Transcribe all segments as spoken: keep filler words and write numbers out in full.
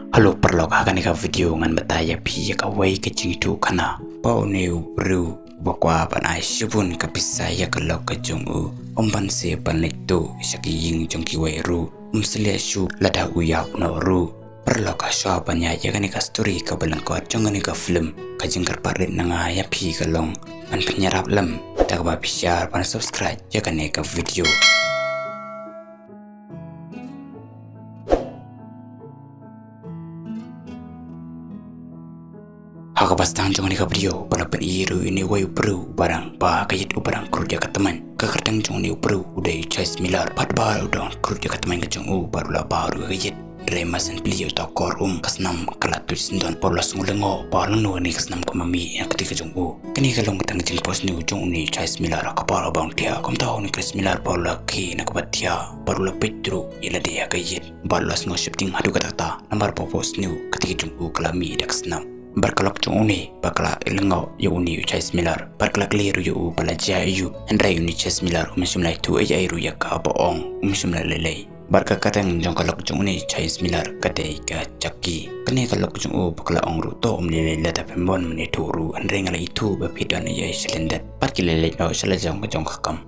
Hello paralok, ha kane ka video ngan batai ïa phi ïa kawei ka jingïathuhkhana ba une u briew uba kwah ban ai shibun ka pisa ïa ka lok ka jong u, um ban sa ban leit tuh sha ki ïing jong kiwei ruh, um sa leh shuh lada u ïap noh ruh. Paralok, shuwa ban ïaid ïa kane ka story kaba lyngkot jong kane ka film, ka jingkyrpad rit na nga ïa phi ka long ban pynïarap lem da kaba phi share bad subscribe ïa kane ka video. Ha kaba sdang jong kane ka video, ba la pyni ruh ïa une uwei u briew uba dang ba ha ka ïit, uba dang khrud ïa ka tmaiñ. Ka kyrteng jong une u briew u dei u Chase Miller, bad ba u dang khrud ïa ka tmaiñ ka jong u, bad u la ba ruh ïa ka ïit. Hynrei mar shen plie uta u kor um, ka snam ka la tuid syndon, bad u la sngew lyngngoh ba lano kane ka snam kam mih ïa ka kti ka jong u. Kane ka long ka tang ka jingphohsniew jong une u Chase Miller ha ka por ba u dang thiah. Kumta une u Chase Miller bad u la khie na kaba thiah, bad u la peit ruh ïa lade ha ka ïit, bad u la sngew sheptieng haduh katta katta namar ba u phohsniew ka kti ka jong u ka la mih da ka snam. Bad ka lok jong une ba ka la lyngngoh ïa une u Chase Miller, bad ka la kylli ruh ïa u ba la jia aïu, hynrei une u Chase Miller um shym la ïathuh ei ei ruh ïa ka, ba ong um shym la lei lei. Bad ka kyrteng jong ka lok jong une u Chase Miller ka dei ka Jackie. Kane ka lok jong u ba ka la ong ruh, to um lei lei lada phim mon ban ïathuh ruh, hynrei nga la ïathuh ba phi don ei ei sha lyndet. Bad ki la leit noh sha la jong ka jong ka kam.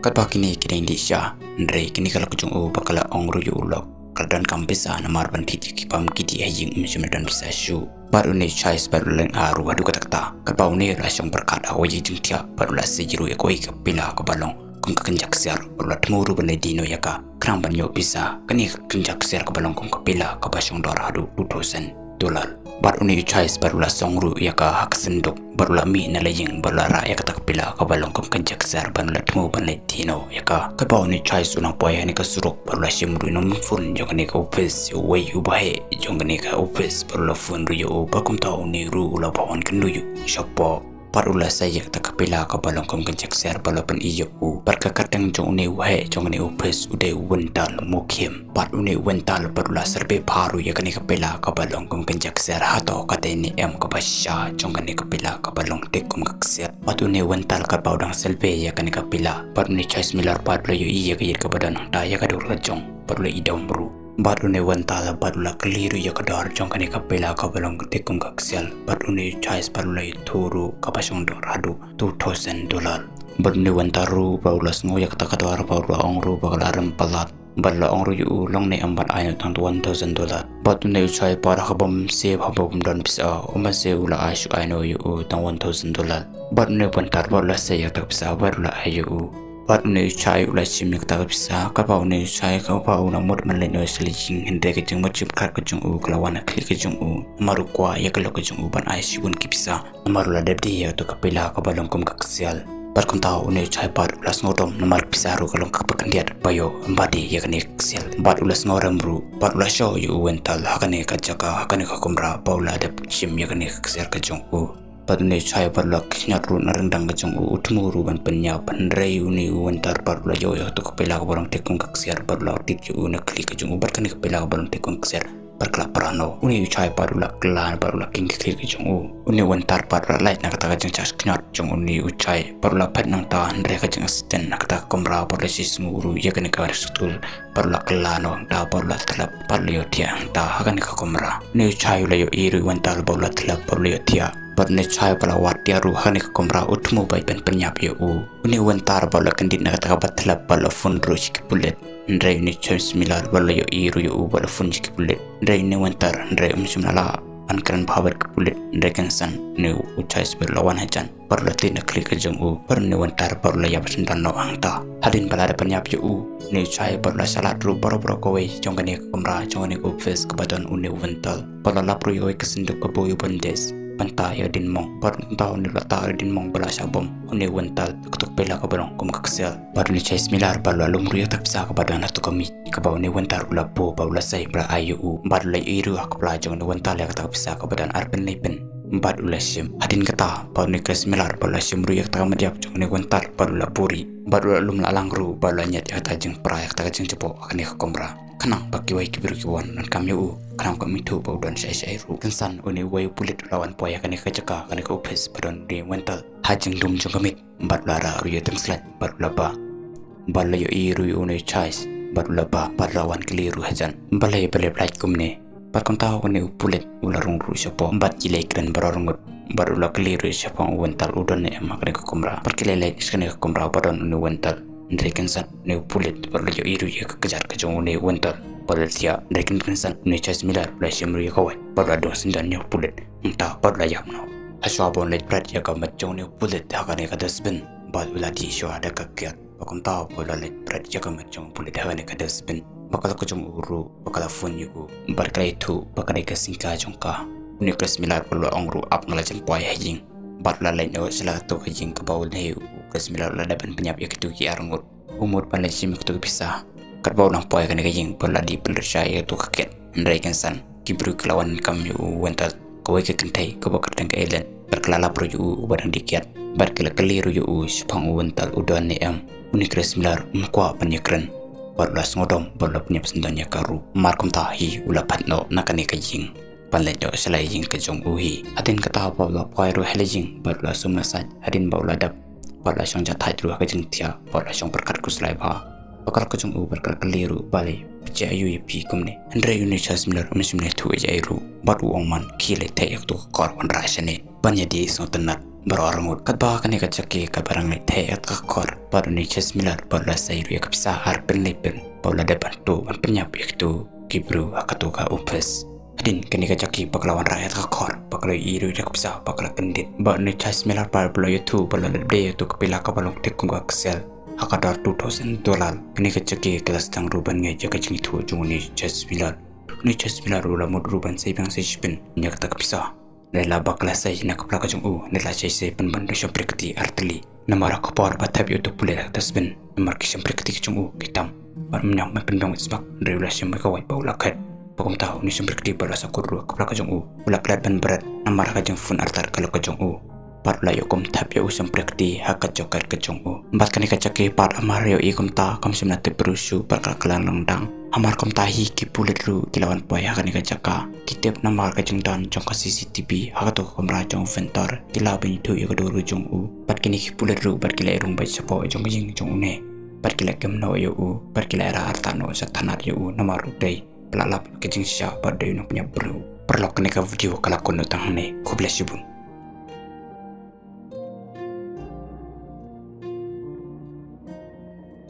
Katba kine ki dang dih sha, hynrei kane ka lok jong u ba ka la ong ruh ïa u lok, ka la donkam pisa namar ban thied ïa ki bam ki dih ha ïing, um shym la don pisa shuh. Bad une u Chase bad u la lyngngoh ruh haduh katta katta. Katba une u la shong pyrkhat ha kawei ka jingthiah, bad u la sei ruh ïa kawei ka pila kaba long kum ka kynja ksiar, bad u la thmu ruh ban leit die noh ïa ka, khnang ban ïoh pisa. Kane ka kynja ksiar kaba long kum ka pila kaba shong dor haduh two thousand dollar. Bad une u Chase bad u la song ruh ïa ka ha ka synduk, bad u la mih na la ïing, bad u la rah ïa kata ka pila kaba long kum ka kynja ksiar, bad u la thmu ban leit die noh ïa ka. Katba une u Chase u nang poi ha kane ka surok, bad u la shim ruh ïa u number phone jong kane ka office, uwei uba heh jong kane ka office, bad u la phone ruh ïa u, bad kumta une ruh u la phone kynduh ïa u shapoh. Bad u la sei ïa kata ka pila kaba long kum ka kynja ksiar, bad u la pyni ïa u. Bad ka kyrteng jong une uba heh jong kane ka office u dei u Wyntal Mukhim. Bad une u Wyntal bad u la survey bha ruh ïa kane ka pila kaba long kum ka kynja ksiar, hato ka dei ne em kaba sha jong kane ka pila kaba long thik kum ka ksiar. Bad une u Wyntal katba u dang survey ïa kane ka pila, bad une u Chase Miller bad u la ïohi ïa ka ïit kaba don hangta ïa ka dur ka jong, bad u la ïohi dom ruh. Bad une u Wyntal bad u la kylli ruh ïa ka dor jong kane ka pila kaba long thik kum ka ksiar, bad une u Chase bad u la ïathuh ruh kaba shong dor haduh two thousand dollar. Bad une u Wyntal ruh bad u la sngew ïa kata ka dor, bad u la ong ruh ba ka la rem palat. Bad u la ong ruh ïa u, long ne em ban ai noh tang one thousand dollar. Bad une u Chase bad ha kaba bym save, ha kaba bym don pisa, um ban save u la ai shuh, ai noh ïa u tang one thousand dollar. Bad une u Wyntal bad u la sei ïa kata ka pisa bad u la ai ïa u. Bad une u Chase u la shim ïa kata ka pisa, katba une u Chase katba u la mut ban leit noh sha la ïing, hynrei ka jingmut jingpyrkhat ka jong u ka la wan ha khlieh ka jong u, namar u kwah ïa ka lok ka jong u ban ai shibun ki pisa. Namar u la dep die ïa kata ka pila kaba long kum ka ksiar. Bad kumta une u Chase bad u la sngew dom namar pisa ruh ka long kaba khyndiat ba ïoh ban die ïa kane ka ksiar. Bad u la sngew rem ruh, bad u la shoh ïa u Wyntal ha kane ka jaka, ha kane ka kamra ba u la dep shim ïa kane ka ksiar ka jong u. Bad une u Chase bad u la khñiot ruh na ryndang ka jong u, u thmu ruh ban pynïap, hynrei une u Wyntal bad u la ïoh ïa kata ka pila kaba long thik kum ka ksiar, bad u la tied ïa u na khlieh ka jong u, bad kane ka pila kaba long thik kum ka ksiar bad ka la pra noh. Une u Chase bad u la kylla bad u la kheiñ ka khlieh ka jong u. Une u Wyntal bad u la lait na kata ka jingshah khñiot jong une u Chase, bad u la phet nangta, hynrei ka jingaccident na kata ka kamra, bad u la shisngew ruh ïa kane ka stul, bad u la kylla noh hangta, bad u la thlep bad u la ïohthiah hangta ha kane ka kamra. Une u Chase u la ïohi ruh u Wyntal bad u la thlep bad u la ïohthiah. Bad une u Chase ba la wad tiar ruh ha kane ka kamra u thmu ba ban pynïap ïa u. Une u Wyntal ba u la kyndit na kata kaba thlep bad u la phone ruh sha ki pulit. Hynrei une u Chase Miller ba u la ïohi ruh ïa u ba u la phone sha ki pulit. Hynrei une u Wyntal hynrei um shym la lah ban kren bha bad ki pulit. Hynrei kynsan une u Chase ba u la wan hajan bad u la tied na khlieh ka jong u, bad une u Wyntal bad u la ïap syndon noh hangta. Hadien ba la dep pynïap ïa u, une u Chase bad u la shalad ruh baroh baroh kawei jong kane ka kamra, jong kane ka office kaba don une u Wyntal. Bad u la lap ruh ïa kawei ka synduk kaba buh ïa u bandage, ban tah ïa u dienmong. Bad kumta une u la tah ïa u dienmong ba la shah bom une u Wyntal ha kata ka pila kaba long kum ka ksiar. Bad une u Chase Miller bad u la lum ruh ïa kata ka pisa kaba don ha kata ka miej kaba une u Wyntal u la buh bad u la sei bad u la ai ïa u. Bad u la ïohi ruh ha ka pla jong une u Wyntal ïa kata ka pisa kaba don arphew lai phew. Bad u la shim. Hadien kata bad une u Chase Miller bad u la shim ruh ïa kata ka met ïap jong une u Wyntal bad u la buh ruh. Bad u la lum la lang ruh bad u la ñiad ïa kata ka jingpra, ïa kata ka jingjaboh ha kane ka kamra, khnang ba kiwei ki briew ki wan donkam ïa u, khnang kum ïathuh ba u don shaei shaei ruh. Kynsan une uwei u pulit u la wan poi ha kane ka jaka, kane ka office ba don une u Wyntal, ha jingdum jong ka miej. Bad u la rah ruh ïa u tyngshlieh bad u la bah. Bad u la ïohi ruh ïa une u Chase bad u la bah, bad la wan kylli ruh hajan balei, balei phi lait kumne. Bad kumta une u pulit u la rung ruh shapoh bad ki leit kren baroh arngut. Bad u la kylli ruh shaphang u Wyntal u don ne em ha kane ka kamra. Bad ki la leit sha kane ka kamra ba don une u Wyntal. Hynrei kynsan une u pulit bad u la ïohi ruh ïa ka kjat ka jong une u Wyntal. Bad u la thiah, hynrei kynsan une u Joyce Miller u la shim ruh ïa ka wait bad u la dung syndon ïa u pulit. Kumta bad u la ïap noh. Hashwa ba un leit bret ïa ka met jong une u pulit ha kane ka dustbin, bad u la dih shuwa da ka kiad. Bad kumta ba u la leit bret ïa ka met jong u pulit ha kane ka dustbin, ba ka lok ka jong u ruh ba ka la phone ïa u. Bad ka la ïathuh ba ka dei ka sengkah jong ka. Une u Joyce Miller u la ong ruh, ap, nga la jan poi ha ïing. Bad u la leit noh sha la kato ka ïing kaba une u Joyce Miller u la dep ban pynïap ïa kito ki arngut. U mut ban leit shim ïa kato ka pisa. Katba u nang poi ha kane ka ïing ba u la dih pynrshah ïa kato ka kiad, hynrei kynsan ki briew ki la wan kam ïa u Wyntal, kawei ka kynthei kaba kyrteng ka Ellen. Bad ki la lap ruh ïa u uba dang dih kiad. Bad ki la kylli ruh ïa u shaphang u Wyntal u don ne em. Une u Joyce Miller um kwah ban ïakren. Bad u la sngewdom bad u la pynïap syndon ïa ka ruh. Namar kumta hi u la phet noh na kane ka ïing ban leit noh sha la ïing ka jong u hi. Hadien kata ba u la poi ruh ha la ïing bad u la sum la sait, hadien ba u la dep bad u la shong ja thait ruh ha ka jingthiah bad u la shong pyrkhat khuslai bha. Ba ka lok ka jong u bad ka la kylli ruh, balei, phi jia aiu ïa phi kumne. Hynrei une u Joyce Miller um shym la ïathuh ei ei ruh bad u ong man, khie leit theh ïa kato ka khor, wanrah shane ban ïadie sngewtynnat baroh arngut. Katba kane ka Jackie kaba dang leit theh ïa ka khor bad une u Joyce Miller bad u la sei ruh ïa ka pisa ar pin lai pin ba u la dep ban tuh ban pynïap ïa kito ki briew ha kato ka ophis. Hadien kane ka Jackie ba ka la wanrah ïa ka khor, ba ka la ïohi ruh ïa ka pisa, ba ka la kyndit. Bad une u Joyce Miller pat ba u la ïathuh ba u la lap de ïa kato ka pila kaba long thik kum ka ksel ha ka dor two thousand dollar. Kane ka Jackie ka la sdang ruh ban ngeit ïa ka jingïathuh jong une u Joyce Miller. Une u Joyce Miller u la mut ruh ban sei biang sei shiphew ïa kata ka pisa. Nalor ba ka la sei na ka pla ka jong u, nalor la sei sei pynban da u shympriah kti ar tylli. Namar ha ka por ba thep ïa uto u pulit ha ka dustbin, namar ki shympriah kti ki jong u ki tam. Bad um ñiam ban pynbiang beit sbak, hynrei u la shim ïa ka wait ba u la khet. Bad kumta une u shympriah kti bad u la sakhot ruh ha ka pla ka jong u. U la klet ban bret namar ka jingphone artat ka lok ka jong u. Bad u la ïoh kum thep ïa u shympriah kti ha ka jaket ka jong u. Bad kane ka Jackie pat hamar ïohi kumta kam shym la tip briew shuh bad ka la kylla lyngdang. Hamar kumta hi ki pulit ruh ki la wan poi ha kane ka jaka. Ki tip namar ka jingdon jong ka C C T V ha kato ka kamra jong u Wyntal. Ki lah ban ïathuh ïa ka dur ka jong u. Bad kine ki pulit ruh bad ki la rung beit shapoh jong ka ïing jong une. Bad ki la kem noh ïa u bad ki la rah artat noh sha thana ïa u namar u dei ba la lap ka jingshah bad dei u nongpynïap briew. Paralok, kane ka video ka la kut noh tang hangne. Khublei shibun.